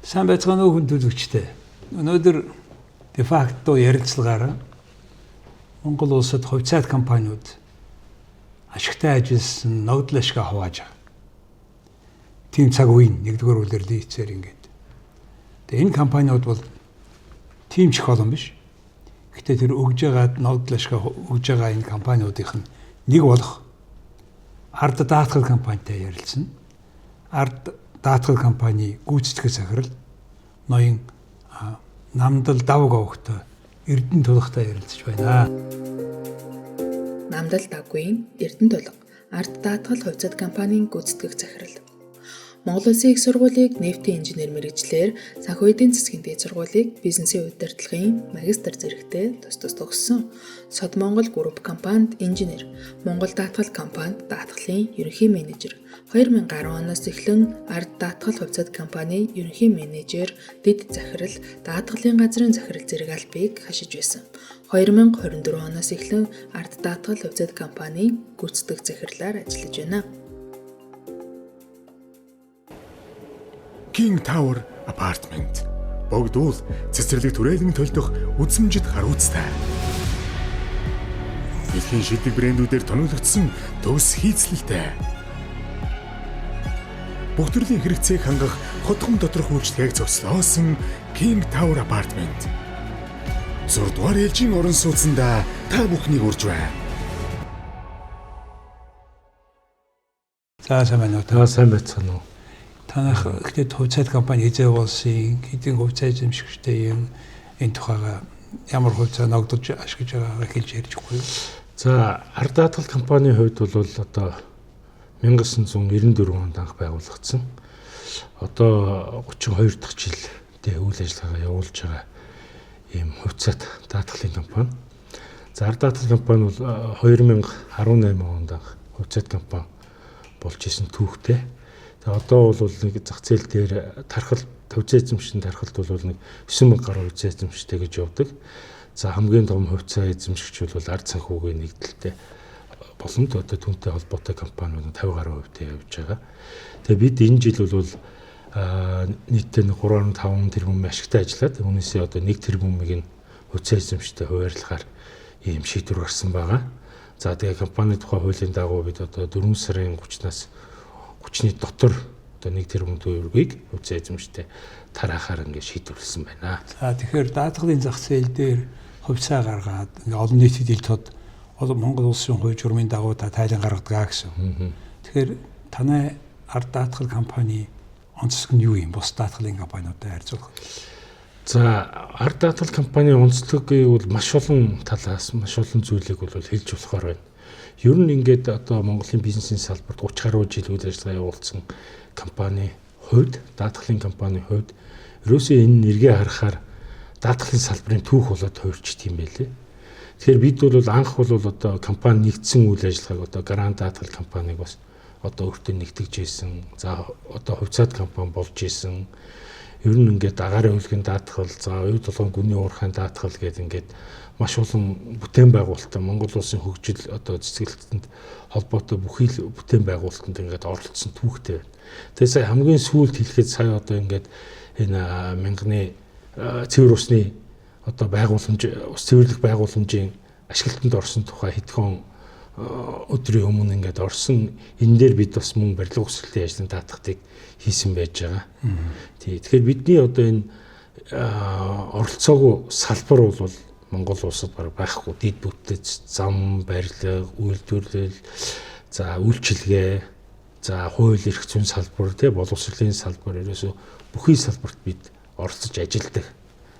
Сайн байцгаана уу хүн төлөгчтэй. Өнөөдөр дефакто ярилцлагаараа Монгол улсад хувьцаат компаниуд ашигтай ажилласан ногдол ашгаа хувааж байгаа. Тийм цаг үеийн нэгдүгээр улирлын эцээр ингээд. Тэгээ энэ компаниуд бол тийм ч их олон биш. Гэхдээ тэр өгж байгаа ногдол ашгаа өгж байгаа энэ компаниудынх нь нэг болох ард даатгал компанитай ярилцсан. Ард даатгал компани гүйцэтгэх захирал ноён Намдал Давг овогтой Эрдэнэ тулгатай ярилцж байна. Намдал Давгүйн Эрдэнэ тулга ард даатгал хувьцаат компанийн гүйцэтгэх захирал. Монгол Улсын их сургуулийг нефтийн инженер мэргэжлээр, санхүү эдийн засгийн дээд сургуулийг бизнесийн удирдлагын магистр зэрэгтэй тус тус төгссөн. Сод Монгол Group компанид инженер, Монгол даатгал компанид даатгалын ерөнхий менежер, 2010 оноос эхлэн ард даатгал хувьцаат компани ерөнхий менежер, дэд захирал, даатгалын газрын захирал зэрэг албыг хашиж байсан. 2024 оноос эхлэн ард даатгал хувьцаат компани гүйцэтгэх захирлаар ажиллаж байна. King Tower Apartment. Богдуул цэцэрлэг түрээлэн төлдөх үзмжит харуцтай. Дэлхийн шилдэг брэндүүдээр тоноглогдсон төгс хийцлэлтэй. Бүх төрлийн хэрэгцээг хангах хотхон доторх үйлчлэгийг зохицлоосон King Tower Apartment. 6 дугаар ээлжийн орон сууцнда та бүхнийг урьж байна. За сайн байна уу? Та сайн байцгаана уу? Танайх гэхдээ хувьцаат компани хэзээ болсон, хэдийн хувьцаа эзэмшигчтэй юм, энэ тухайга ямар хувьцаа ногдолж ашиглаж байгаагаа хэлж ярьж өгөхгүй юу? За, ард даатгал компанийн хувьд бол одоо 1994 онд анх байгуулагдсан. Одоо 32 дахь жил үйл ажиллагаагаа явуулж байгаа ийм хувьцаат даатгалын компани. За, ард даатгал компани бол 2018 онд анх хувьцаат компани болж исэн түүхтэй. Тэгээ одоо бол нэг зах зээл дээр тархал хувьцаа эзэмшигчдийн тархалт бол нэг 9,000 гаруй хувьцаа эзэмшигчтэй гэж явдаг. За, хамгийн том хувьцаа эзэмшигч бол ард санхүүгийн нэгдэлтэй боломж одоо түүнтэй холбоотой компаниуд 50 гаруй хувьтай явж байгаа. Тэгээ бид энэ жил бол нийтдээ 3.5 тэрбум ашигтай ажиллаад үүнээсээ одоо 1 тэрбумыг нь хувьцаа эзэмшигчтэй хуваарлахаар ийм шийдвэр гарсан байгаа. За, тэгээ компани тухай хуулийн дагуу бид одоо 4 сарын 30-наас 30-ны дотор одоо 1 тэрбум төгрөгийг хувьцаа эзэмшигчтэй тараахаар ингээд шийдвэрлсэн байна. За, тэгэхээр даатгалын зах зээл дээр хувьцаа гаргаад ингээд олон нийтэд ил тод олон Монгол улсын хууль журмын дагуу та тайлан гаргадаг гэсэн. Тэгэхээр танай ард даатгал компани онцлог нь юу юм? Бус даатгалын компаниудтай харьцуулахад. За, ард даатгал компанийн онцлогийг бол маш олон талаас маш олон зүйлийг бол хэлж болохоор байна. Ер нь ингээд одоо Монголын бизнесийн салбарт 30 гаруй жил үйл ажиллагаа явуулсан компани хувьд, даатгалын компани хувьд ерөөсөө энэ нэргээ харахаар даатгалын салбарын түүх болоод хувирчт юм байлээ. Тэгэхээр бид бол анх бол одоо компани нэгдсэн үйл ажиллагааг одоо Гранд даатгал компаниг бас одоо өөртөө нэгтгэж ийсэн. За, одоо хувьцаат компани болж ийсэн. Ер нь ингээд агаарын хөлгийн даатгал, за оюу толгойн гүний уурхайн даатгал гэдэг ингээд маш олон бүтээн байгуулалтаа Монгол улсын хөгжил одоо цэцгэлтэнд холбоотой бүхий л бүтээн байгуулалтанд ингээд оролцсон түүхтэй байна. Тэгээ сая хамгийн сүүлд хэлэхэд сая одоо ингээд энэ мянганы цэвэр усны одоо байгууламж, ус цэвэрлэх байгууламжийн ашиглалтанд орсон тухай хэдхэн өдрийн өмнө ингээд орсон. Энэ дээр бид бас мөн барилга өсөлтийн ажлын даатгалтыг хийсэн байж байгаа. Тий. Тэгэхээр бидний одоо энэ оролцоогүй салбар бол Монгол улсад баг байхгүй. Дид бүтэц, зам, барилга, үйлдвэрлэл, за үйлчилгээ, за хууль эрх зүйн салбар, тий, боловсролын салбар ерөөсөө бүхий салбарт бид оролцож ажилладаг.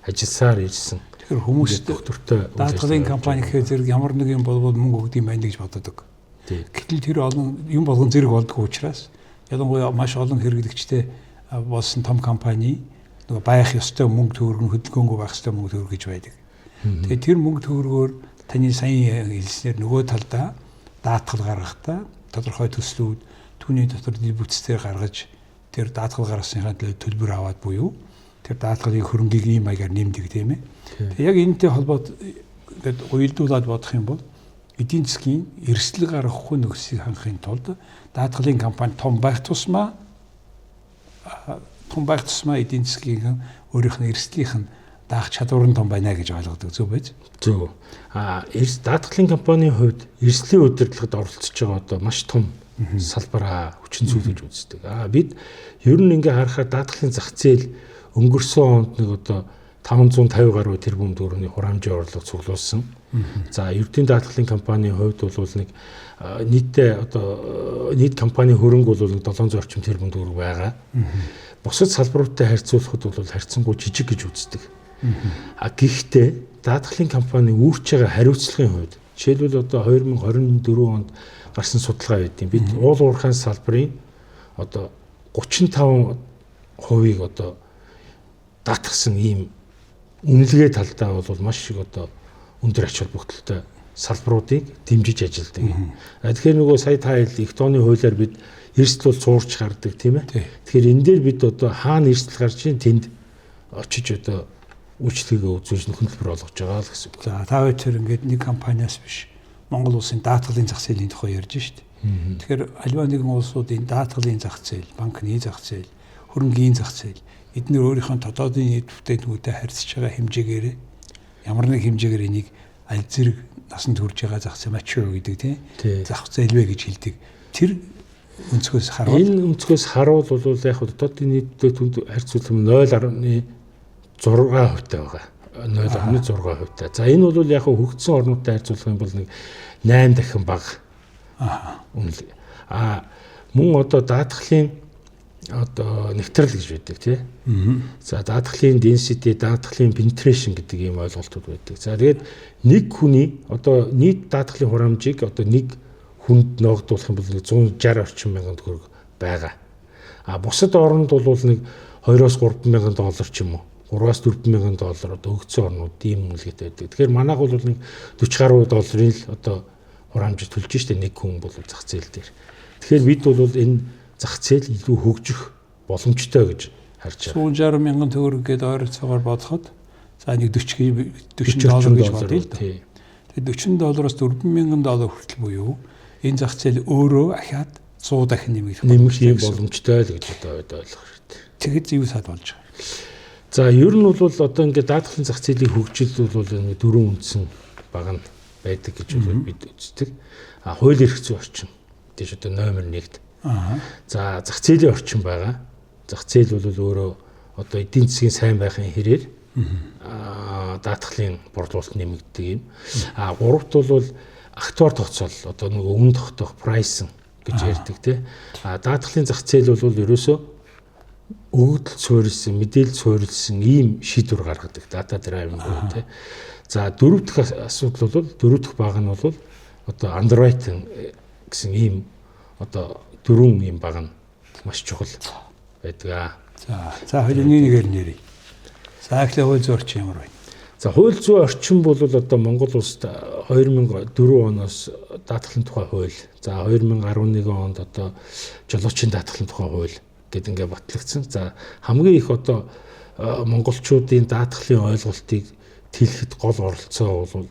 Ажилласаар ирсэн. Тэгэхээр хүмүүс доктортой даатгалын компани гэхээр зэрэг ямар нэг юм болбол мөнгө өгдөг юм байна гэж боддог. Гэтэл тэр олон юм болгон зэрэг болдог учраас ялангуяа маш олон хэрэглэгчтэй болсон том компани нөгөө байх ёстой мөнгө төгрөг нь хөдөлгөөнгүй байх ёстой мөнгө төгрөг гэж байдаг. Тэгээ тэр мөнгө төгрөгөөр таны сайн хэлснээр нөгөө талдаа даатгал гаргахдаа тодорхой төслүүд түүний дотор дэд бүтцээр гаргаж тэр даатгал гаргасныхаа төлөө төлбөр аваад буюу тэр даатгалын хөрөнгийг ийм маягаар нэмдэг, тийм ээ. Тэгээ яг энэтэй холбоот ингээд уялдуулаад бодох юм бол эдийн засгийн эрсдэл гаргахгүй нөхцөлийг хангахын тулд даатгалын компани том байх тусмаа Том байх тусмаа эдийн засгийн өөрийнх нь эрсдлийнх нь даах чадвар нь том байна гэж ойлгодог, зөв биз? Зөв. Даатгалын компанийн хувьд эрсдлийн удирдлагад оролцож байгаа одоо маш том салбар хүчин зүйл гэж үздэг. Бид ер нь ингээ харахаар даатгалын зах зээл өнгөрсөн онд нэг одоо 550 гаруй тэрбум төгрөгийн хураамжийн орлого цуглуулсан. За, ердийн даатгалын компанийн хувьд бол нэг нийтдээ одоо нийт компанийн хөрөнгө бол 700 орчим тэрбум төгрөг байгаа. Бусад салбаруудтай харьцуулахад бол харьцангуй жижиг гэж үздэг. Гэхдээ даатгалын компани үүрч байгаа хариуцлагын хувьд жишээлбэл одоо 2024 онд гарсан судалгаа байдیں۔ Бид уул уурхайн салбарын одоо 35%-ийг одоо даатгсан ийм үнэлгээ талдаа бол маш их одоо өндөр ач холбогдолтой салбаруудыг дэмжиж ажилладаг. Тэгэхээр нөгөө сая та хэл их тооны хуулиар бид эрсдэл бол цуурч гардаг, тийм ээ. Тэгэхээр энэ дээр бид одоо хаана эрсдэл гарч ийн тэнд очиж одоо үйлчлэгээ үзүүлж нөхөн төлбөр олгож байгаа л гэсэн үг. За, та хоёр тэр ингээд нэг компаниас биш Монгол улсын даатгалын зах зээлийн тухай ярьж шít. Тэгэхээр аливаа нэгэн улсуудын даатгалын зах зээл, банкны зах зээл, хөрөнгийн зах зээл эднэр өөрийнхөө дотоодын нийт бүтээгдэхүүнтэй харьцаж байгаа хэмжээгээр ямар нэг хэмжээгээр энийг аль зэрэг насанд хүрж байгаа зах зээл mature гэдэг тийм зах зээл вэ гэж хэлдэг. Тэр өнцгөөс харуул энэ өнцгөөс харуул бол яг дотоодын нийт бүтээгдэхүүнд харьцуулах юм 0.6% байгаа. 0.6%. За, энэ бол яг хөгжсөн орнуудтай харьцуулах юм бол нэг 8 дахин бага. Үнэлгээ. Мөн одоо даатгалын одоо нэгтрэл гэж байдаг, тий. За, даатгалын density, даатгалын penetration гэдэг ийм ойлголтууд байдаг. За, тэгээд нэг хүний одоо нийт даатгалын хураамжийг одоо нэг хүнд ноогдуулах юм бол 160 орчим мянган төгрөг байгаа. Бусад оронд бол нэг 2-оос 3 мянган доллар ч юм уу, 3-аас 4 мянган доллар одоо хөгжсөн орнууд ийм үнэлгээтэй байдаг. Тэгэхээр манайх бол нэг 40 гаруй долларын л одоо хураамж төлж штэ нэг хүн бол зах зээл дээр. Тэгэхээр бид бол энэ зах зээл илүү хөгжих боломжтой гэж харж байгаа. 160 мянган төгрөг гээд ойролцоогоор бодоход за нэг 40 доллар гэж бодъё л доо. Тэгээд 40 доллароос 4 мянган доллар хүртэл буюу энэ зах зээл өөрөө ахиад 100 дахин нэмэгдэх юм боломжтой л гэж одоо ойлгох хэрэгтэй. Тэгэд юу сад болж байгаа. За, ер нь бол одоо ингээд даатгалын зах зээлийн хөгжил бол ингээд дөрвөн үндсэн баг нь байдаг гэж бид үздэг. Хууль эрх зүйн орчин тийш одоо номер 1-т. За, зах зээлийн орчин байгаа. Зах зээл бол өөрөө одоо эдийн засгийн сайн байхын хэрээр даатгалын борлуулалт нэмэгддэг юм. Гуравт бол актуар тооцоол одоо нөгөө өмнө тогтоох pricing гэж ярьдаг, тий. Даатгалын зах зээл бол ерөөсөө өгөгдөл суурилсан, мэдээлэл суурилсан ийм шийдвэр гаргадаг data driven буюу, тий. За, дөрөв дэх асуудал бол дөрөв дэх баг нь бол одоо underwriting гэсэн ийм одоо дөрвөн ийм баг нь маш чухал байдаг. За, хоёулын нэгээр нэрээ. За, эхлээ хууль зүйн орчин ямар байна? За, хууль зүйн орчин бол одоо Монгол улсад 2004 оноос даатгалын тухай хууль, за 2011 онд одоо жолоочийн даатгалын тухай хууль гэд ингээ батлагдсан. За, хамгийн их одоо монголчуудын даатгалын ойлголтыг тэлэхэд гол оролцоо бол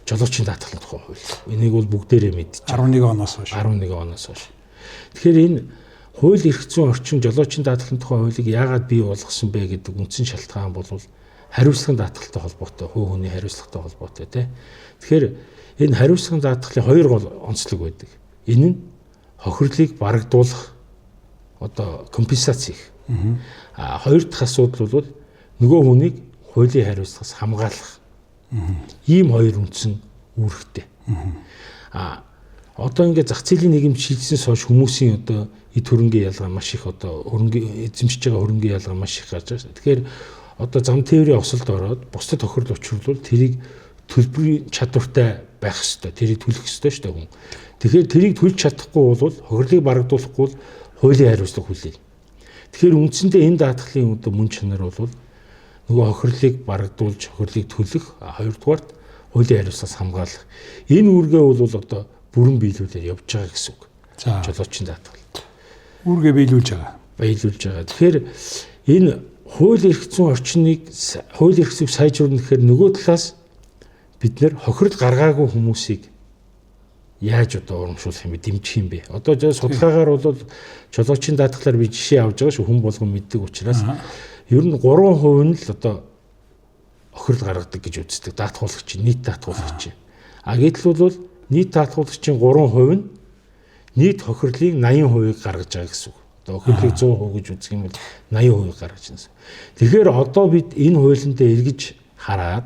жолоочийн даатгалын тухай хууль. Энийг бол бүгдээрээ мэдчих. 11 оноос хойш. 11 оноос хойш. Тэгэхээр энэ хууль эрх зүйн орчин жолоочийн даатгалын тухай хуулийг яагаад бий болгосон бэ гэдэг үндсэн шалтгаан бол хариуцлагын даатгалтай холбоотой, хувь хүний хариуцлагатай холбоотой, тий. Тэгэхээр энэ хариуцлагын даатгалын хоёр гол онцлог байдаг. Энэ нь хохирлыг барагдуулах одоо компенсац хийх. Хоёр дахь асуудал бол нөгөө хүнийг хуулийн хариуцлагаас хамгаалах. Ийм хоёр үндсэн үүрэгтэй. Одоо ингээд зах зээлийн нийгэмд шилжсэнээс хойш хүмүүсийн одоо эд хөрөнгийн ялгаа маш их, одоо хөрөнгө эзэмшиж байгаа хөрөнгийн ялгаа маш их гарч байгаа. Тэгэхээр одоо зам тээврийн осолд ороод бусдад тохирол учруулвал тэрийг төлбөрийн чадвартай байх ёстой. Тэрийг төлөх ёстой шүү дээ хүн. Тэгэхээр тэрийг төлж чадахгүй бол хохирлыг барагдуулахгүй бол хуулийн хариуцлага хүлээнэ. Тэгэхээр үндсэндээ энэ даатгалын одоо мөн чанар бол нөгөө хохирлыг барагдуулж хохирлыг төлөх, хоёрдугаарт хуулийн хариуцлагаас хамгаалах. Энэ үүргээ бол одоо бүрэн биелүүлээр явж байгаа гэсэн үг. За, жолоочийн даатгал. Үүргээ биелүүлж байгаа. Биелүүлж байгаа. Тэгэхээр энэ хууль эрх зүйн орчныг, хууль эрх зүйг сайжруулна гэхээр нөгөө талаас бид нэр хохирол гаргаагүй хүмүүсийг яаж одоо урамшуулах юм бэ, дэмжих юм бэ? Одоо судалгаагаар бол жолоочийн даатгалаар би жишээ авч байгаа шүү, хүн болгон мэддэг учраас ер нь 3% нь л одоо хохирол гаргадаг гэж үздэг даатгуулагч, нийт даатгуулагч. А гэтэл бол нийт даатгуулагчийн 3% нь нийт хохирлын 80%-ыг гаргаж байгаа гэсэн үг. Одоо хохирлыг 100% гэж үзэх юм бол 80% гаргаж байна. Тэгэхээр одоо бид энэ хуулиндаа эргэж хараад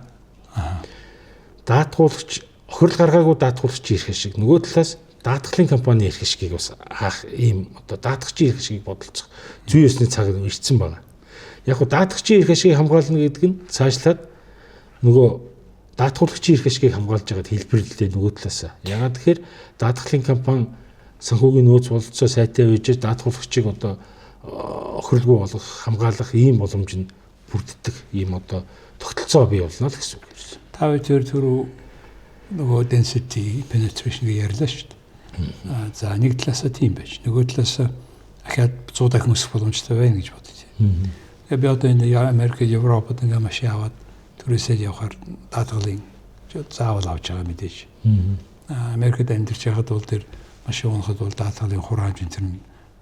даатгуулагч, хохирол гаргаагүй даатгуулагчийн эрх ашиг, нөгөө талаас даатгалын компани эрх ашигыг бас хаах ийм одоо даатгчийн эрх ашигыг бодолцох зүй ёсны цаг ирсэн байна. Яг го даатгчийн эрх ашигыг хамгаална гэдэг нь цаашлаад нөгөө даатгуулагчийн эрх ашигыг хамгаалж байгаад хэлбэрлэлээ нөгөө талаас. Ягаад тэгэхээр даатгалын компани санхүүгийн нөөц бололцоо сайтай байж даатгуулагчийг одоо охирлгүй болгох, хамгаалах ийм боломж нь бүрддэг ийм одоо тогтолцоо бий болно л гэсэн үг юм. Та хоёр түрүү нөгөө density penetration гэж ярьлаа шүү дээ. За нэг талаасаа тийм байж, нөгөө талаасаа ахаад 100 дахин өсөх боломжтой байна гэж бодож байна. Тэгээ би одоо энэ Америк, Европод ингээ машин аваад түрээсээ явахаар даатгалын заавал авч байгаа мэдээж. Америкт амьдарч байхад бол тэр машин унахад бол даатгалын хураамж энэ төр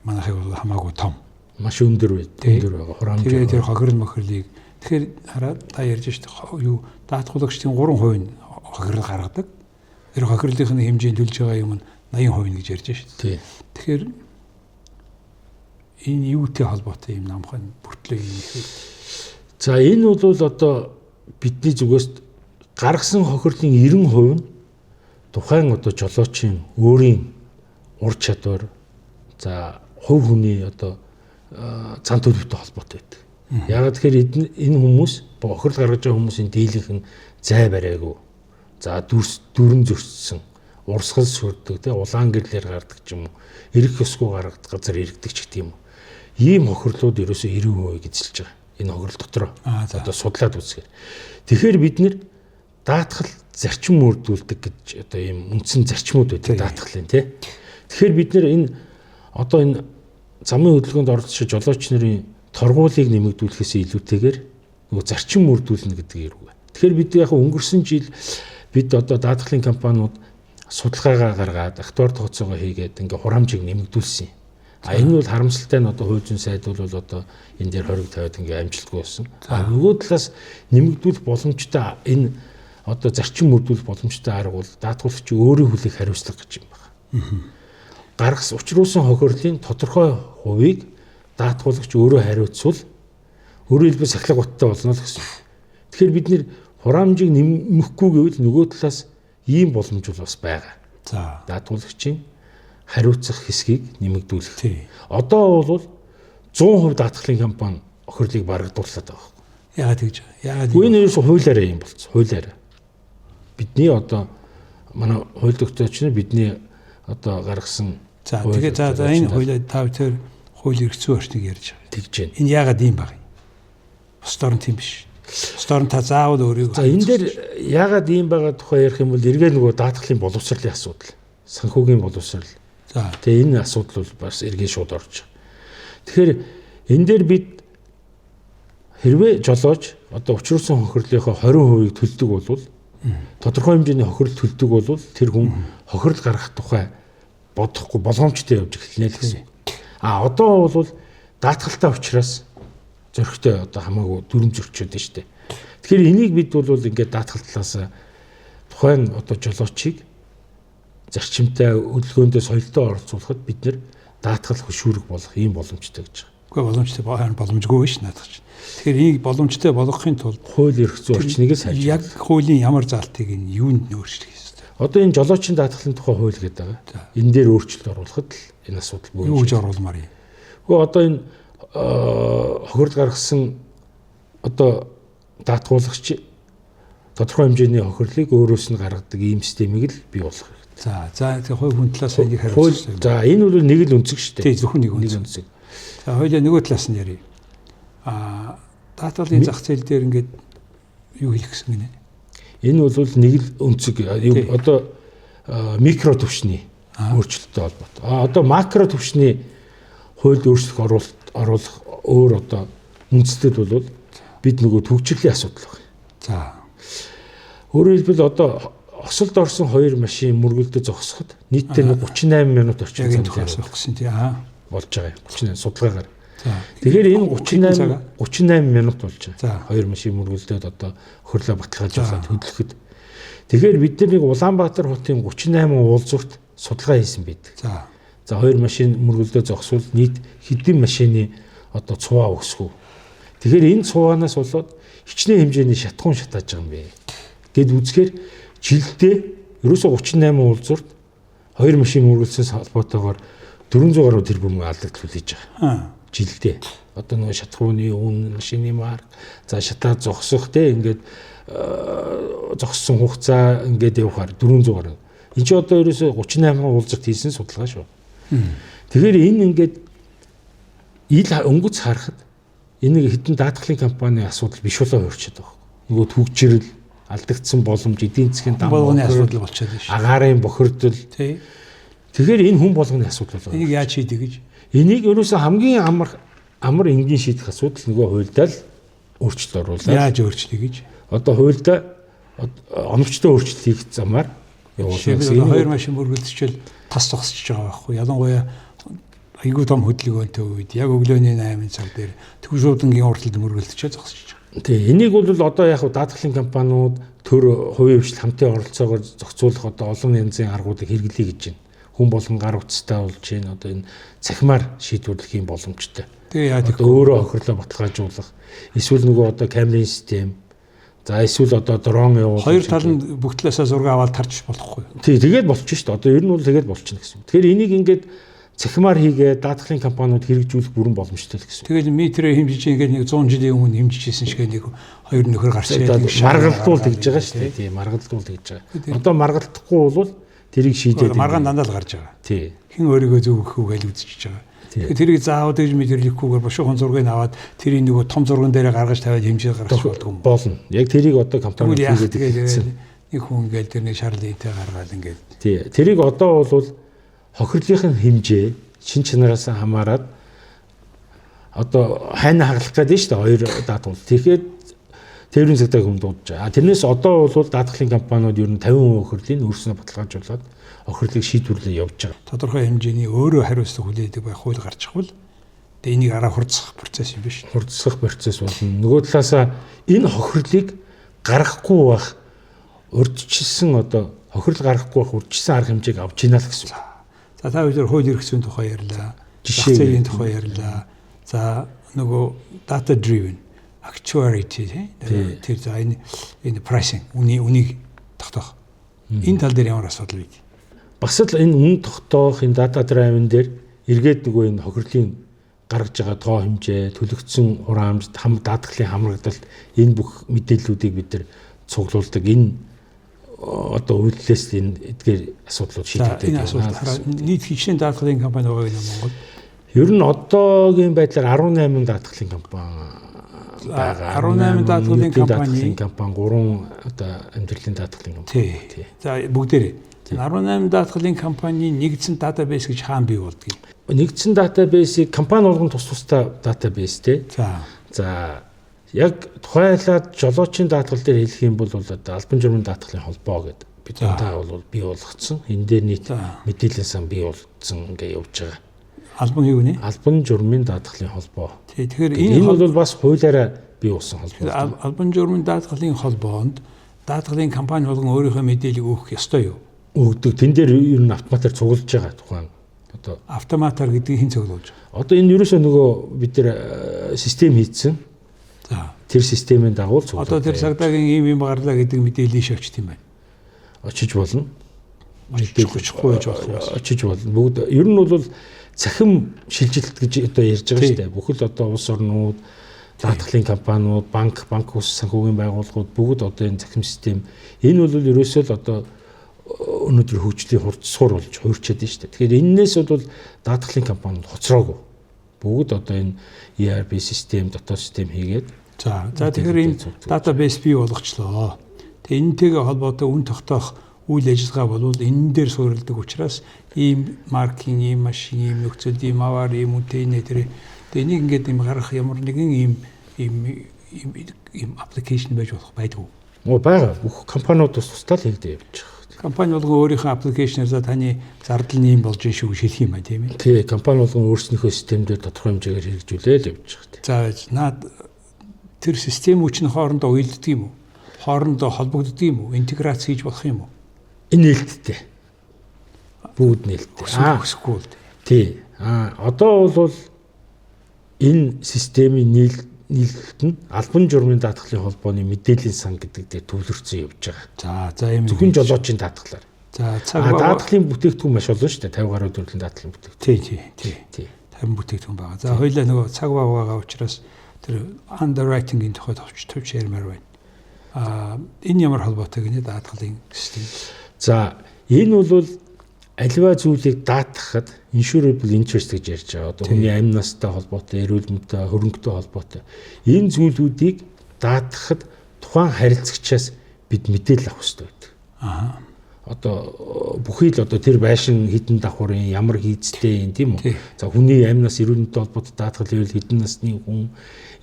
манайхыг бол хамаагүй том. Маш өндөр байд. Өндөр байгаа хураамж. Тэгээ тэр хохирол мохирлыг тэгэхээр хараад та ярьж шүү дээ. Юу даатгуулагчдын 3% нь хохирол гаргадаг. Тэр хохирлынх нь хэмжээнд төлж байгаа юм нь 80% гэж ярьж шүү дээ. Тэгэхээр энэ юутэй холбоотой юм намхан бүртлээ юм их вэ? За энэ бол одоо бидний зүгээс гаргасан хохирлын 90% нь тухайн одоо жолоочийн өөрийн ур чадвар, за хувь хүний одоо зан төлөвтэй холбоотой байдаг. Яагаад тэгэхээр энэ хүмүүс хохирол гаргаж байгаа хүмүүсийн дийлэнх нь зай бариагүй. За дүрэн зөрчсөн, урсгал сүрдэг, тэ улаан гэрлээр гардаг ч юм уу, эрэх ёсгүй гаргадаг газар иргэдэг ч гэх юм уу. Ийм хохирлууд ерөөсөө 90% эзэлж байгаа. Энэ хохирол дотроо одоо судлаад үзэхээр. Тэгэхээр бид нэр даатгал зарчим мөрдүүлдэг гэж одоо ийм үндсэн зарчмууд байдаг даатгалын тий. Тэгэхээр бид нэр энэ одоо энэ замын хөдөлгөөнд оролцож жолооч нарын торгуулийг нэмэгдүүлэхээс илүүтэйгээр нөгөө зарчим мөрдүүлнэ гэдэг хэрэг. Тэгэхээр бид яг өнгөрсөн жил бид одоо даатгалын компаниуд судалгаагаа гаргаад актуар тооцоогоо хийгээд ингээ хураамжийг нэмэгдүүлсэн. А энэ бол харамсалтай нь одоо хууль зүйн сайд бол одоо энэ дээр хориг тавиад ингээ амжилтгүй болсон. А нөгөө талаас нэмэгдүүлэх боломжтой энэ одоо зарчим мөрдүүлэх боломжтой арга бол даатгуулагчийн өөрийн хүлээх хариуцлага гэж юм байна. Гаргас учруулсан хохирлын тодорхой хувийг даатгуулагч өөрөө хариуцвал өөрөөр хэлбэл сахилга баттай болно л гэсэн. Тэгэхээр бид нэр хураамжийг нэмэхгүй гэвэл нөгөө талаас ийм боломж бол бас байгаа. За даатгуулагчийн хариуцах хэсгийг нэмэгдүүлэх. Одоо бол 100% даатгалын компани хохирлыг барагдуулаад байгаа байхгүй. Яагаад тэгж? Яагаад? Энэ ерөөсө хуулиараа юм болцсон. Хуулиараа. Бидний одоо манай хууль тогтоогч нар бидний одоо гаргасан. За тэгээ за энэ хуулиа та тэр хууль эрх зүйн орчныг ярьж байгаа. Тэгж байна. Энэ яагаад ийм баг юм? Бусд орн тийм биш. Бусд орн та заавал өөрийгөө. За энэ дээр яагаад ийм байгаа тухай ярих юм бол эргээ нөгөө даатгалын боловсролын асуудал, санхүүгийн боловсрол. За тэгээ энэ асуудал бол бас эргээ шууд орж байгаа. Тэгэхээр энэ дээр бид хэрвээ жолооч одоо учруулсан хохирлынхоо 20%-ийг төлдөг бол тодорхой хэмжээний хохирол төлдөг бол тэр хүн хохирол гаргах тухай бодохгүй болгоомжтой явж эхэлнэ л гэсэн. А одоо бол даатгалтай учраас зөрөгтэй одоо хамаагүй дүрм зөрчөөд нь шүү дээ. Тэгэхээр энийг бид бол ингээд даатгал талаас тухайн одоо жолоочийг зарчимтай хөдөлгөөндөө соёлтой оролцуулахад бид нэр даатгал хөшүүрэг болох ийм боломжтой гэж байгаа. Үгүй боломжтой харин боломжгүй биш наадах чинь. Тэгэхээр энийг боломжтой болгохын тулд хууль эрх зүйн орчныг сайжруулах. Яг хуулийн ямар заалтыг энэ юунд нөөрчлөх ёстой. Одоо энэ жолоочийн даатгалын тухай хууль гэдэг байгаа. Энэ дээр өөрчлөлт оруулахад л энэ асуудал бий. Юу гэж оруулмаар юм? Үгүй одоо энэ хохирол гаргасан одоо даатгуулагч тодорхой хэмжээний хохирлыг өөрөөс нь гаргадаг ийм системийг л бий болгох хэрэгтэй. За за тэг хувь хүн талаас энийг хариуцах. За энэ бол нэг л өнцөг шүү дээ. Тий зөвхөн нэг өнцөг. За хоёлаа нөгөө талаас нь ярья. Аа даатгалын зах зээл дээр ингээд юу хэлэх гэсэн гинэ? Энэ бол нэг л өнцөг. Одоо микро түвшний өөрчлөлттэй холбоотой. А одоо макро түвшний хуульд өөрчлөлт оруулах өөр одоо үндэстэд бол бид нөгөө төвчрлийн асуудал байна. За. Өөрөөр хэлбэл одоо Осолд орсон хоёр машин мөргөлдөө зогсоход нийтдээ 38 минут орчим цаг зогссон тий. Болж байгаа юм. 38 судалгаагаар. Тэгэхээр энэ 38 минут болж байгаа. Хоёр машин мөргөлдөөд одоо хохирлоо баталгаажуулаад хөдлөхөд. Тэгэхээр бид нар нэг Улаанбаатар хотын 38 уулзуурт судалгаа хийсэн байдаг. За хоёр машин мөргөлдөө зогсвол нийт хэдэн машины одоо цуваа өсгөв. Тэгэхээр энэ цуваанаас болоод хичнээн хэмжээний шатхуун шатааж байгаа юм бэ гэд үзэхээр жилдээ ерөөсөө 38 уулзуурт хоёр машин мөргөлдсөн холбоотойгоор 400 гаруй тэрбум алдагдал хийж байгаа. Жилдээ. Одоо нөгөө шатхууны үн, машины марк, за шатаа зогсох те ингээд зогссон хугацаа ингээд явахаар 400 гаруй. Энд чи одоо ерөөсөө 38 уулзалт хийсэн судалгаа шүү. Тэгэхээр энэ ингээд ил өнгөц харахад энэ хэдэн даатгалын компани асуудал биш болоо хуурчаад байгаа. Нөгөө түгжрэл, алдагдсан боломж, эдийн засгийн дам болгоны асуудал болчиход байна шүү. Агаарын бохирдол. Тий. Тэгэхээр энэ хүн болгоны асуудал болоо. Энийг яаж шийдэх гэж? Энийг ерөөсөө хамгийн амар энгийн шийдэх асуудал нөгөө хуульдаа л өөрчлөлт оруулаад. Яаж өөрчлөе гэж? Одоо хуульдаа оновчтой өөрчлөлт хийх замаар явуулна. Энэ хоёр машин мөргөлдөчөл тас зогсож байгаа байхгүй. Ялангуяа айгүй том хөдөлгөөнтэй үед яг өглөөний 8 цаг дээр төгшүүдэнгийн урталд мөргөлдөчөө зогсож байгаа. Тий, энийг бол одоо яг даатгалын компаниуд төр хувийн хвшил хамтын оролцоогоор зохицуулах одоо олон янзын аргуудыг хэрэглэе гэж байна. Хүн болгон гар утастай болж байна. Одоо энэ цахимаар шийдвэрлэх юм боломжтой. Тэгээ яа одоо өөрөө хохирлоо баталгаажуулах, эсвэл нөгөө одоо камерын систем, за эсвэл одоо дрон явуулах. Хоёр тал нь бүх талаасаа зураг аваад тарч болохгүй. Тий, тэгээд болчих шүү дээ. Одоо ер нь бол тэгээд болчихно гэсэн. Тэгэхээр энийг ингээд цахимаар хийгээ даатгалын компаниуд хэрэгжүүлэх бүрэн боломжтой л гэсэн. Тэгэл метрээр хэмжиж ингээд нэг 100 жилийн өмнө хэмжиж исэн шиг нэг хоёр нөхөр гарч ирээд маргалдуул тэгж байгаа шүү дээ. Тий, маргалдуул тэгж байгаа. Одоо маргалдахгүй бол тэрийг шийдээд маргаан дандаа л гарч байгаа. Тий. Хэн өөрийгөө зөв өгөх үү гэж үзчихэж байгаа. Тэгэхээр тэрийг заавал тэгж мэдэрлэхгүйгээр бушуухан зургийг аваад тэрийг нөгөө том зурган дээрээ гаргаж тавиад хэмжээ гаргах болдгоо юм. Болно. Яг тэрийг одоо компани хийгээд хэлсэн. Нэг хүн ингээд тэр нэг шарлын интэй гаргаад ингээд. Тий. Тэрийг одоо бол хохирлын хэмжээ шин чанараас хамаарат одоо хайна хаглах гэдэг нь шүү дээ хоёр даатгал. Тэгэхээр тээврийн цагтаа хүм дуудаж байгаа. Тэрнээс одоо бол даатгалын компаниуд ер нь 50% хохирлыг өөрснөө баталгаажуулаад хохирлыг шийдвэрлээ явж байгаа. Тодорхой хэмжээний өөрөө хариуцлага хүлээдэг байх хууль гарчихвал тэгээ энийг араа хурцсах процесс юм биш. Хурцсах процесс болно. Нөгөө талаасаа энэ хохирлыг гаргахгүй байх урьдчилсан одоо хохирол гаргахгүй байх урьдчилсан арга хэмжээг авч ийна л гэсэн. За та бүхэн хууль эрх зүйн тухай ярьлаа. Зах зээлийн тухай ярьлаа. За нөгөө data driven actuary тэр за энэ pricing үнийг тогтоох. Энэ тал дээр ямар асуудал вэ? Бас л энэ үн тогтоох энэ data driven дээр эргээд нөгөө энэ хохирлын гаргаж байгаа тоо хэмжээ, төлөгдсөн хураамж, даатгалын хамрагдалт энэ бүх мэдээллүүдийг бид нар цуглуулдаг. Энэ одоо үйлдэлээс энэ эдгээр асуудлууд шийдэгдээд байна. Энэ асуудал нийт хичнээн даатгалын компани байгаа юм Монгол. Ер нь одоогийн байдлаар 18 даатгалын компани байгаа. 18 даатгалын компани 3 одоо амьдралын даатгалын компани. Тий. За бүгдээрээ 18 даатгалын компани нэгдсэн database гэж хаан бий болдгийг. Нэгдсэн database-ийг компани болгон тус тусдаа database тий. За яг тухайлаад жолоочийн даатгал дээр хэлэх юм бол одоо албан журмын даатгалын холбоо гэдэг бид та бол бий болгоцсон. Энэ дээр нийт мэдээллийн сан бий болгоцсон ингээ явж байгаа. Албан юу нэ? Албан журмын даатгалын холбоо. Тий, тэгэхээр энэ бол бас хуулиараа бий болсон холбоо. Албан журмын даатгалын холбоонд даатгалын компани болгон өөрийнхөө мэдээллийг өгөх ёстой юу? Өгдөг. Тэн дээр ер нь автоматар цуглаж байгаа тухайн одоо автоматар гэдгийг хэн цуглуулж байгаа? Одоо энэ ерөөсөө нөгөө бид нар систем хийцэн. За. Тэр системийн дагуу цуглуулж. Одоо тэр цагдаагийн ийм юм гарлаа гэдэг мэдээллийг шавчт юм байна. Очиж болно. Очихгүй байж болох юм. Очиж болно. Бүгд ер нь бол цахим шилжилт гэж одоо ярьж байгаа шүү дээ. Бүхэл одоо улс орнууд, даатгалын компаниуд, банк ус санхүүгийн байгууллагууд бүгд одоо энэ цахим систем энэ бол ерөөсөө л одоо өнөөдөр хөгжлийн хурцсуур болж хуурчаад байна шүү дээ. Тэгэхээр энэнээс бол даатгалын компаниуд хоцроогүй. Бүгд одоо энэ ERP систем, дотоод систем хийгээд за тэгэхээр энэ database бий болгочлоо. Тэгээ энэтэйгээ холбоотой үн тогтоох үйл ажиллагаа бол энэ дээр суурилдаг учраас ийм маркетинг, ийм машин, ийм нөхцөл, ийм аваар, ийм үнэтэй нэ тэр. Тэгээ энийг ингээд ийм гаргах ямар нэгэн ийм ийм аппликейшн байж болох байдгүй. Муу байгаа. Бүх компаниуд бас тусдаа л хийгдээ явж байгаа. Компани болгон өөрийнхөө application ээр за таны зардал нь ийм болж шүү гэж хэлэх юм байна, тийм ээ. Тий, компани болгон өөрснийхөө систем дээр тодорхой хэмжээгээр хэрэгжүүлээл явж байгаа. За, наад тэр системүүд чинь хоорондоо уялддаг юм уу? Хоорондоо холбогддог юм уу? Интеграц хийж болох юм уу? Энэ нээлттэй. Бүгд нээлттэй. Хүсэхгүй бол. Тий. Одоо бол энэ системийн нийлэлт нь албан журмын даатгалын холбооны мэдээллийн сан гэдэг дээр төвлөрсөн явж байгаа. За, ийм зөвхөн жолоочийн даатгалаар. За, цаг даатгалын бүтээгдэхүүн маш олон шүү дээ. 50 гаруй төрлийн даатгалын бүтээгдэхүүн. Тий. 50 бүтээгдэхүүн байгаа. За, хоёлаа нөгөө цаг баг байгаа учраас тэр underwriting-ийн тухай товч ярмаар байна. Энэ ямар холбоотой гинэ даатгалын систем? За, энэ бол аливаа зүйлийг даатгахад insurable interest гэж ярьж байгаа. Одоо хүний амь настай холбоотой, эрүүл мэндтэй, хөрөнгөтэй холбоотой. Энэ зүйлүүдийг даатгахад тухайн харилцагчаас бид мэдээлэл авах хэрэгтэй байдаг. Одоо бүхий л одоо тэр байшин хэдэн давхрын ямар хийцтэй юм, тийм үү? За, хүний амь нас, эрүүл мэндтэй холбоотой даатгал хийвэл хэдэн насны хүн,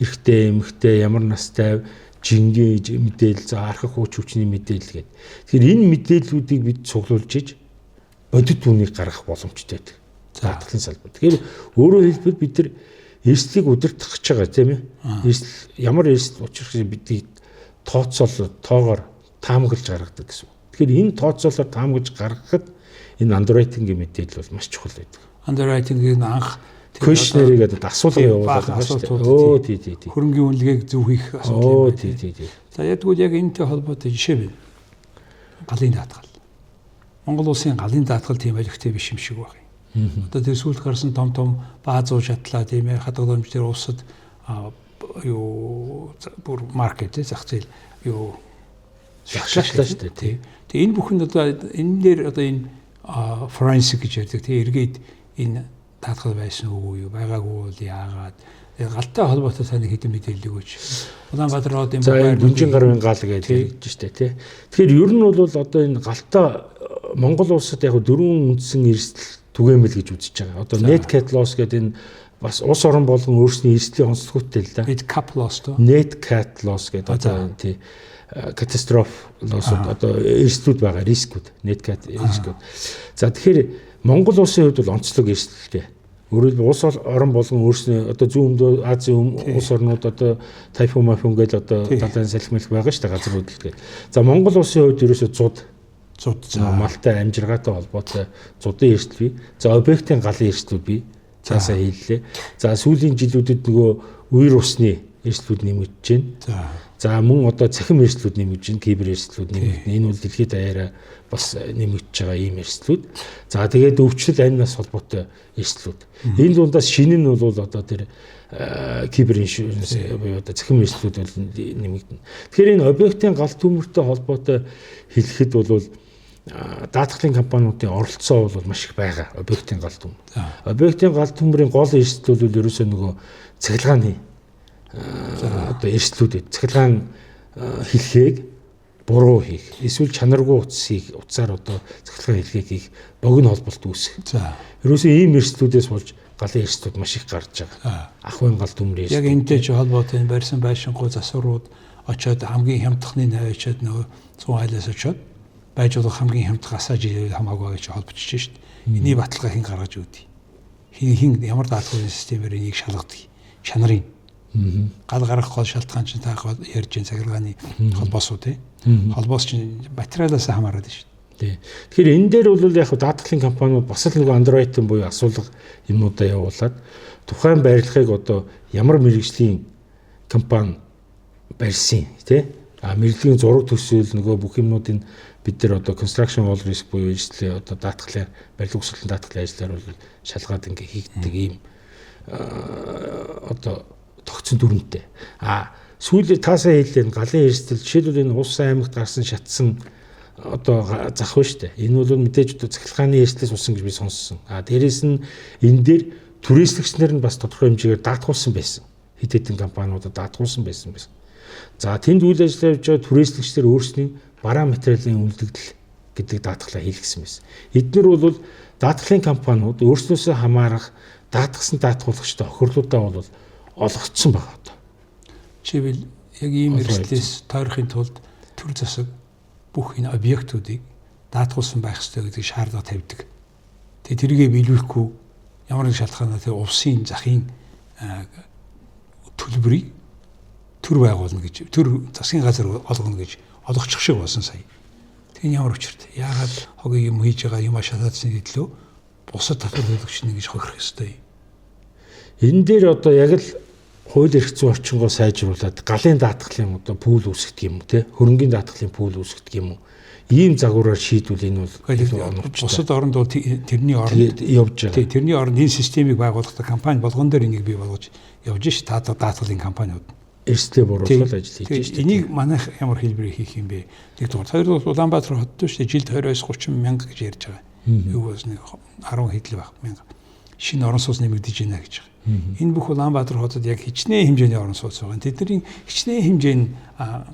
эрэгтэй, эмэгтэй, ямар настай, жингээ мэдээлэл, за архах хууч хүчний мэдээлэл гэдэг. Тэгэхээр энэ мэдээллүүдийг бид цуглуулж иж бодит үнийг гаргах боломжтой байдаг. Даатгалын салбар. Тэгэхээр өөрөөр хэлбэл бид нар эрсдлийг удирдах гэж байгаа, тийм ээ. Эрсдэл ямар эрсдэл учрах бидгийг тооцоолол тоогоор таамаглаж гаргадаг гэсэн үг. Тэгэхээр энэ тооцоолоор таамаглаж гаргахад энэ underwriting-ийн мэдээлэл бол маш чухал байдаг. Underwriting-ийн анх questionnaire гэдэг асуулга явуулаад байгаа шүү дээ. Өө тий. Хөрөнгийн үнэлгээг зөв хийх асуудал юм байна. Тий. За, ядгуул яг энэтэй холбоотой жишээ байна. Галын даатгал. Монгол улсын галын даатгал тийм олигтой биш юм шиг байна. Одоо тэр сүүлд гарсан том том баазуу шатлаа, тийм ээ, хадгаламж дээр улсад юу бүр маркет зах зээл юу шатлаа шүү дээ, тий. Тэгээ энэ бүхэн одоо энэ дээр одоо энэ forensic гэж ярьдаг, тий, эргээд энэ даатгал байсан үгүй юу, байгаагүй бол яагаад галтай холбоотой таны хэдэн мэдээлэл өгөөч. Улаанбаатар хотын баяр дүнжин гаруйн гал гэж ярьж штэ, тий. Тэгэхээр ер нь бол одоо энэ галтай Монгол улсад яг дөрвөн үндсэн эрсдэл түгээмэл гэж үзэж байгаа. Одоо net cat loss гэдэг энэ бас улс орон болгон өөрсний эрсдлийн онцлогтой л да. Net cap loss тоо. Net cat loss гэдэг одоо тий катастроф loss одоо эрсдлүүд байгаа, рискүүд, net cat рискүүд. За, тэгэхээр Монгол улсын хувьд бол онцлог эрсдэлтэй. Өөрөөр хэлбэл улс орон болгон өөрсний одоо зүүн өмнөд Азийн улс орнууд одоо тайфун мафун гэж одоо далайн салхи байгаа шүү дээ, газар хөдлөлт гэж. За, Монгол улсын хувьд ерөөсөө зуд малтай амжиргаатай холбоотой зудын эрсдэл бий. За, объектын галын эрсдэл бий. Цаасаа хийлээ. За, сүүлийн жилүүдэд нөгөө үер усны эрсдлүүд нэмэгдэж байна. За, мөн одоо цахим эрсдлүүд нэмэгдэж байна, кибер эрсдлүүд нэмэгдэнэ. Энэ бол дэлхийд даяараа бас нэмэгдэж байгаа ийм эрсдлүүд. За, тэгээд өвчлөл амь нас холбоотой эрсдлүүд. Энэ дундаас шинэ нь бол одоо тэр кибер insurance буюу одоо цахим эрсдлүүд бол нэмэгдэнэ. Тэгэхээр энэ объектын гал төмөртэй холбоотой хэлэхэд бол даатгалын компаниудын оролцоо бол маш их байгаа объектын гал төмөр. Объектын гал төмрийн гол эрсдэл бол ерөөсөө нөгөө цахилгааны одоо эрсдлүүд, цахилгаан хэлхээг буруу хийх, эсвэл чанаргүй утас хийх, утсаар одоо цахилгаан хэлхээг хийх, богино холболт үүсгэх. Ерөөсөө ийм эрсдлүүдээс болж галын эрсдлүүд маш их гарч байгаа. Ахуйн гал төмрийн эрсдэл. Яг энэтэй ч холбоотой барьсан байшингуу засварууд очоод хамгийн хямдхны очоод нөгөө 100 айлаас очоод байж болох хамгийн хямдхан асааж ирээд хамаагүй гэж холбочж шít. Эний баталгаа хэн гаргаж өгдөг? Хин ямар даатгалын системээр энийг шалгадаг? Чанарын. Гал гаргах гол шалтгаан чинь та ярьж байгаа цахилгааны холбоосуу тий. Холбоос чинь материалаас хамаарат шүү дээ. Тэгэхээр энэ дээр бол яг даатгалын компаниуд бас л нөгөө underwriting буюу асуулга юмнуудаа явуулаад тухайн барилгыг одоо ямар мэрэгжлийн компани барьсан тий. А мэрэгжлийн зураг төсөөл нөгөө бүх юмнуудын бид нар одоо construction all risk буюу эрсдлийн одоо даатгалын барилга өсөлтийн даатгалын ажлаар бол шалгаад ингээ хийгддэг ийм одоо тогтсон дүрмтэй. А сүүлийн таасаа хэллээ галын эрсдэл жишээлбэл энэ улс аймагт гарсан шатсан одоо зах ба штэ. Энэ бол мэдээж одоо цахилгааны эрсдлээс болсон гэж би сонссон. А дээрэс нь энэ дээр түрээслэгч нар нь бас тодорхой хэмжээгээр даатгуулсан байсан. Хэд хэдэн компаниудад даатгуулсан байсан. За тэнд үйл ажиллагаа явж байгаа түрээслэгч нар өөрсний бараа материалын үлдэгдэл гэдэг даатгалаа хийлгэсэн байсан. Эднэр бол даатгалын компаниуд өөрснөөсөө хамаарах даатгасан даатгуулагчтай хохирлуудаа бол олгогдсон байгаа одоо. Жишээлбэл яг ийм эрсдлээс тойрохын тулд төр засаг бүх энэ объектуудыг даатгуулсан байх ёстой гэдэг шаардлага тавьдаг. Тэгээ тэргээ биелүүлэхгүй ямар нэг шалтгаанаар тэр улсын захын төлбөрийг төр байгуулна гэж, төр засгийн газар олгоно гэж олгочих шиг болсон сая. Тэгээ ямар учиртай? Яагаад хогийн юм хийж байгаа юм шатаадсны төлөө бусад татвар төлөгч нь ингэж хохирох ёстой юм? Энэ дээр одоо яг л хууль эрх зүйн орчингоо сайжруулад галын даатгалын одоо пүүл үүсгдэг юм уу те, хөрөнгийн даатгалын пүүл үүсгдэг юм уу? Ийм загвараар шийдвэл энэ бол бусад оронд бол тэрний оронд явж байгаа. Тий, тэрний оронд энэ системийг байгуулахдаа компани болгон дээр энийг бий болгож явж ш даатгалын компаниуд эрсдлээ буруулах ажил хийж ш. Энийг манайх ямар хэлбэрээр хийх юм бэ? Нэгдүгээр. Хоёрдугаар Улаанбаатар хот шүү дээ. Жилд 29-30 мянга гэж ярьж байгаа. Юу бас нэг 10 хэдэл байх мянга. Шинэ орон сууц нэмэгдэж байна гэж байгаа. Энэ бүх Улаанбаатар хотод яг хичнээн хэмжээний орон сууц байгаа. Тэдний хичнээн хэмжээний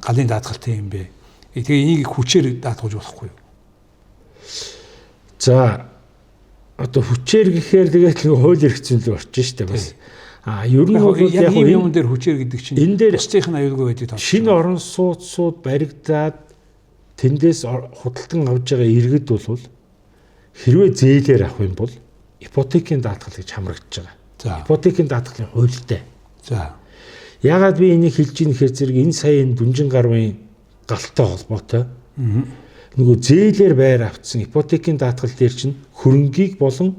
галын даатгалтай юм бэ? Тэгээ энийг хүчээр даатгуулж болохгүй юу? За одоо хүчээр гэхээр тэгээд нэг хууль эрх зүйн рүү орчих штэ бас. А ер нь бол яг юм дээр хүчээр гэдэг чинь энэ дээр бусдынх нь аюулгүй байдаг тоо. Шинэ орон сууцуд баригдаад тэндээс худалдан авж байгаа иргэд бол хэрвээ зээлээр авах юм бол ипотекийн даатгал гэж хамрагдаж байгаа. За. Ипотекийн даатгалын хуультай. За. Яагаад би энийг хэлж ийн гэхээр зэрэг энэ сая энэ дүнжин гаруйн галтай холбоотой. Нөгөө зээлээр байр авцсан ипотекийн даатгал дээр чинь хөрөнгийг болон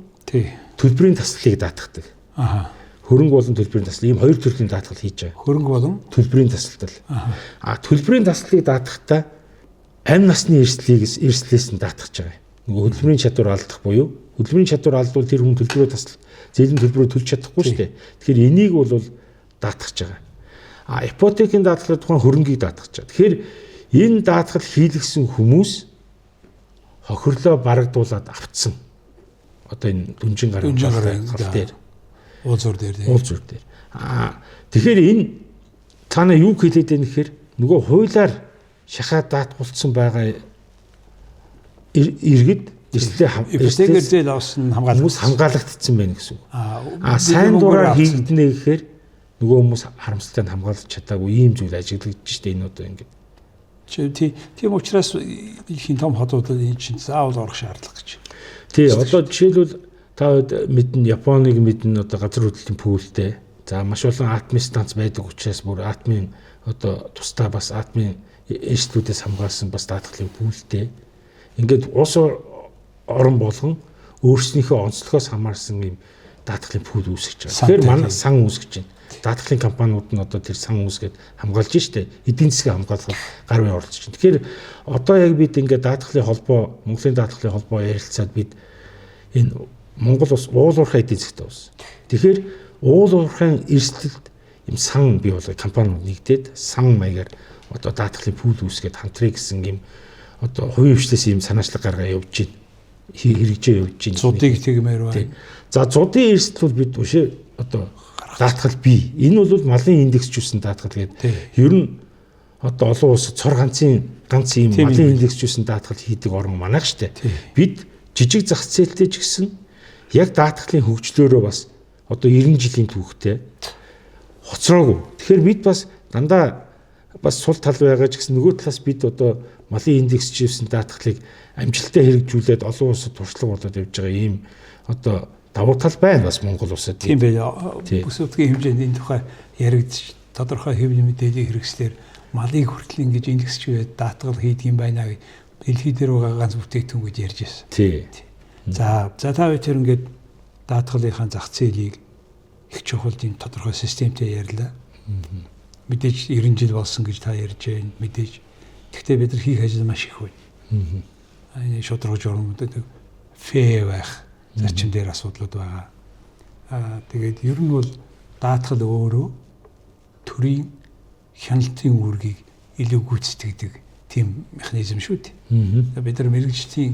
төлбөрийн таслалыг даатгадаг. Аха. Хөрөнгө болон төлбөрийн таслал ийм хоёр төрлийн даатгал хийж байгаа. Хөрөнгө болон төлбөрийн таслал. А төлбөрийн таслалыг даатгахдаа амь насны эрсдлийг эрслээс нь даатгаж байгаа. Нөгөө хөдөлмөрийн чадвар алдах буюу хөдөлмөрийн чадвар алдвал тэр хүн төлбөрөө таслал зээлийн төлбөрөө төлж чадахгүй шүү дээ. Тэгэхээр энийг бол даатгаж байгаа. А ипотекийн даатгалын тухайн хөрөнгийг даатгаж байгаа. Тэгэхээр энэ даатгал хийлгсэн хүмүүс хохирлоо барагдуулаад авцсан. Одоо энэ дүнжин гарын гал дээр уулзуур дээр тийм. Уулзуур дээр. Аа тэгэхээр энэ цаана юу хэлээд байна гэхээр нөгөө хуулиар шахаа даатгуулсан байгаа иргэд эрсдлээ ипотекээр зээл авсан хүмүүс хамгаалагдсан байна гэсэн үг. Аа сайн дураар хийгдэнэ гэхээр нөгөө хүмүүс харамсалтай нь хамгаалж чадаагүй ийм зүйл ажиглагдж штэ энэ одоо ингээд. Тийм учраас дэлхийн том хотуудад энэ чинь заавал орох шаардлага гэж. Тий, одоо жишээлбэл та мэднэ Японыг мэднэ одоо газар хөдлөлийн пүүлтэй. За маш олон атомын станц байдаг учраас бүр атомын одоо тусдаа бас атомын эрсдлүүдээс хамгаалсан бас даатгалын пүүлтэй. Ингээд улс орон болгон өөрснийхөө онцлогоос хамаарсан юм даатгалын пүүл үүсгэж байгаа. Тэгэхээр манай сан үүсгэж байна. Даатгалын компаниуд нь одоо тэр сан үүсгээд хамгаалж штэ. Эдийн засгийг хамгаалахад гар үе оролцож байна. Тэгэхээр одоо яг бид ингээд даатгалын холбоо, Монголын даатгалын холбоо ярилцаад бид энэ Монгол улс уул уурхай эдийн засгтай улс. Тэгэхээр уул уурхайн эрсдэлд юм сан бий болгоо компаниуд нэгдээд сан маягаар одоо даатгалын пүүл үүсгээд хамтрыг гэсэн юм одоо хувийн хвшлээс ийм санаачлаг гаргаа явж байна. Хэрэгжээ явж байна. Зудыг тэгмээр байна. За зудын эрсдэл бол бид өшөө одоо даатгал бий. Энэ бол малын индексжүүлсэн даатгал гэдэг. Ер нь одоо олон улс цор ганцын ганц ийм малын индексжүүлсэн даатгал хийдэг орн манайх штэ. Бид жижиг зах зээлтэй ч гэсэн яг даатгалын хөгжлөөрөө бас одоо 90 жилийн түүхтэй хоцроогүй. Тэгэхээр бид бас дандаа бас сул тал байгаа ч гэсэн нөгөө талаас бид одоо малын индексжүүлсэн даатгалыг амжилттай хэрэгжүүлээд олон улсад туршлага болоод явж байгаа ийм одоо давуу тал байна бас Монгол улсад. Тийм байна. Бүс нутгийн хэмжээнд энэ тухай яригдж тодорхой хэвлэл мэдээллийн хэрэгслээр малыг хүртэл ингэж индексжүүлээд даатгал хийдэг юм байна гэж дэлхий дээр байгаа ганц бүтээгдэхүүн гэж ярьж байсан. Тий. За та хоёр ингээд даатгалынхаа зах зээлийг их чухал тийм тодорхой системтэй ярьлаа. Мэдээж 90 жил болсон гэж та ярьж байна. Мэдээж. Гэхдээ бид нар хийх ажил маш их байна. Энэ шударга журмууд фэ байх зарчим дээр асуудлууд байгаа. Тэгээд ер нь бол даатгал өөрөө төрийн хяналтын үүргийг илүү гүйцэтгэдэг тийм механизм шүү дээ. Бид нар мэргэжлийн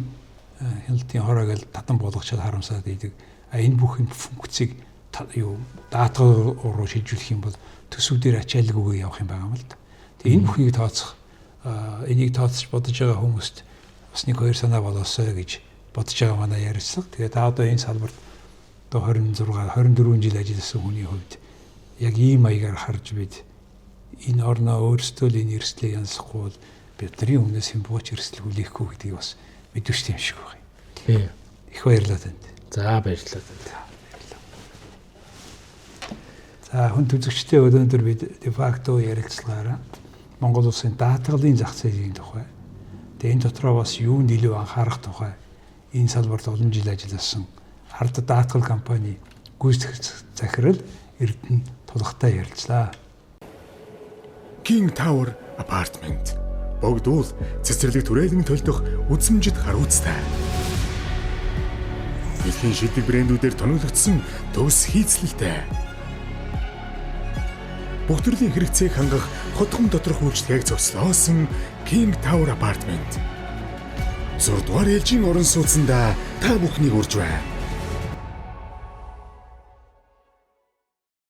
хяналтын хороо гэж татан болгочоод харамсаад идэг. А энэ бүх юм функцийг юу даатгал руу шилжүүлэх юм бол төсвүүдээр ачаалгүйгээ явах юм байгаа юм л да. Тэгээ энэ бүхнийг тооцох энийг тооцож бодож байгаа хүмүүст бас нэг хоёр санаа болоосой гэж бодож байгаа манай ярилцлага. Тэгээ та одоо энэ салбарт одоо 26 24 жил ажилласан хүний хувьд яг ийм маягаар харж бид энэ орноо өөрсдөө л энэ эрсдлийг янзлахгүй бол Бидний өмнөөс юм бууч эрсдэл хүлээхгүй гэдгийг бас мэдвчтэй юм шиг байна. Тий. Их баярлалаа танд. За, баярлалаа танд. За, хүн үзэгчтэй, өнөөдөр бид дефакто ярилцлагаараа Монгол улсын даатгалын зах зээлийн тухай, тэгээ энэ дотроо бас юунд илүү анхаарах тухай энэ салбарт олон жил ажилласан Ард даатгал компани гүйцэтгэх захирал Эрдэнэ Тулгатай ярилцлаа. King Tower Apartment. Богдуул цэцэрлэг түрээлэн төлдөх үзмжит харуцтай. Дэлхийн шилдэг брэндүүдээр тоноглогдсон төгс хийцлэлтэй. Бүх төрлийн хэрэгцээг хангах хотхон доторх үйлчилгээг зөкслөөсөн King Tower Apartment. 6 дугаар ээлжийн орон сууцнда та бүхнийг урьж байна.